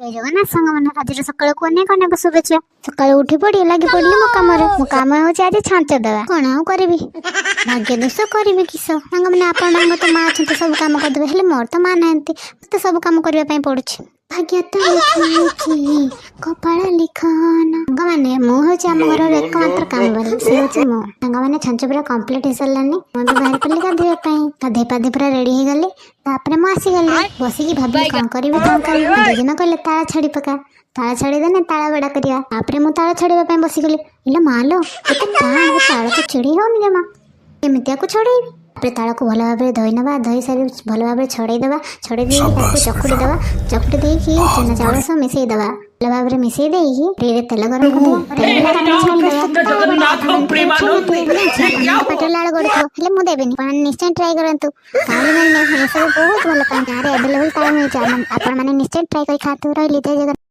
ଜୟ ଜଗନ୍ନାଥ ସାଙ୍ଗମାନେ, ଆଜିର ସକାଳକୁ ଅନେକ ଅନେକ ଶୁଭେଚ୍ଛା। ସକାଳୁ ଉଠି ପଡି ଲାଗି ପଡିଲି ମୋ କାମରେ। ମୋ କାମ ହେଉଛି ଆଜି ଛାଞ୍ଚ ଦେବା। କଣ ଆଉ କରିବି? ଭାଗ୍ୟ ଦୋଷ, କରିବି କିସ? ସାଙ୍ଗମାନେ, ଆପଣଙ୍କ ତ ମା ଅଛନ୍ତି, ସବୁ କାମ କରିଦେବେ। ହେଲେ ମୋର ତ ମା ନାହାନ୍ତି, ମତେ ସବୁ କାମ କରିବା ପାଇଁ ପଡୁଛି। ଭାଗ୍ୟ ତ ଲେଖିଛି କପାଳ ଲିଖନ। ସାଙ୍ଗମାନେ, ମୁଁ ହେଉଛି ଆମ ଘରର ଏକମାତ୍ର କାମବାଲି, ସେ ହେଉଛି ମୁଁ। ସାଙ୍ଗମାନେ, ଛାଞ୍ଚ ପୁରା କମ୍ପ୍ଲିଟ୍ ହେଇସାରିଲାନି। ମୁଁ ଏବେ ବାହାରି ପଡିଲି ଗାଧୋଇବା ପାଇଁ। ଗାଧେଇ ପାଧେଇ ପୁରା ରେଡି ହେଇଗଲି। ତାପରେ ମୁଁ ଆସିଗଲି, ବସିକି ଭାବିଲି କଣ କରିବି, କଣ କରିବି। ଜେଜେମା କହିଲେ, ତାଳ ଛାଡି ପକା, ତାଳ ଛାଡ଼ିଦେନେ ତାଳ ବଡା କରିବା। ତାପରେ ମୁଁ ତାଳ ଛାଡ଼ିବା ପାଇଁ ବସିଗଲି। ଇଲୋ ମାଲୋ, ଏତେ ଟାଣ, ଏ ତାଳ ତ ଛିଡେଇ ହଉନି ଜମା। କେମିତି ଆକୁ ଛଡେଇବି? ତାପରେ ତାଳକୁ ଭଲ ଭାବରେ ଧୋଇ ନେବା। ଧୋଇ ସାରି ଭଲ ଭାବରେ ଛଡେଇ ଦେବା। ଛଡେଇ ଦେଇକି ତାକୁ ଚକୁଟି ଦେବା। ଚକୁଟି ଦେଇକି ଚୁନା ଚାଉଳ ସହ ମିଶେଇ ଦେବା। ଭଲ ଭାବରେ ମିଶେଇ ଦେଇକି କଡ଼େଇରେ ତେଲ ଗରମ କରିଦେବା। ତେଲ ତାପରେ ଛାଣିଦେବା। ପାଟିରେ ଲାଳ ଗଡୁଥିବ, ହେଲେ ମୁଁ ଦେବିନି। ଆପଣ ନିଶ୍ଚୟ ଟ୍ରାଏ କରନ୍ତୁ। ଗାଉଁଲି ମାନେ ଏସବୁ ବହୁତ ଭଲ ପାଆନ୍ତି। ଗାଁରେ ଆଭେଲେବଲ ତାଳ ମିଳୁଛି। ଆପଣମାନେ ନିଶ୍ଚୟ ଟ୍ରାଏ କରି ଖାଆନ୍ତୁ। ରହିଲି, ଜୟ ଜଗନ୍ନାଥ।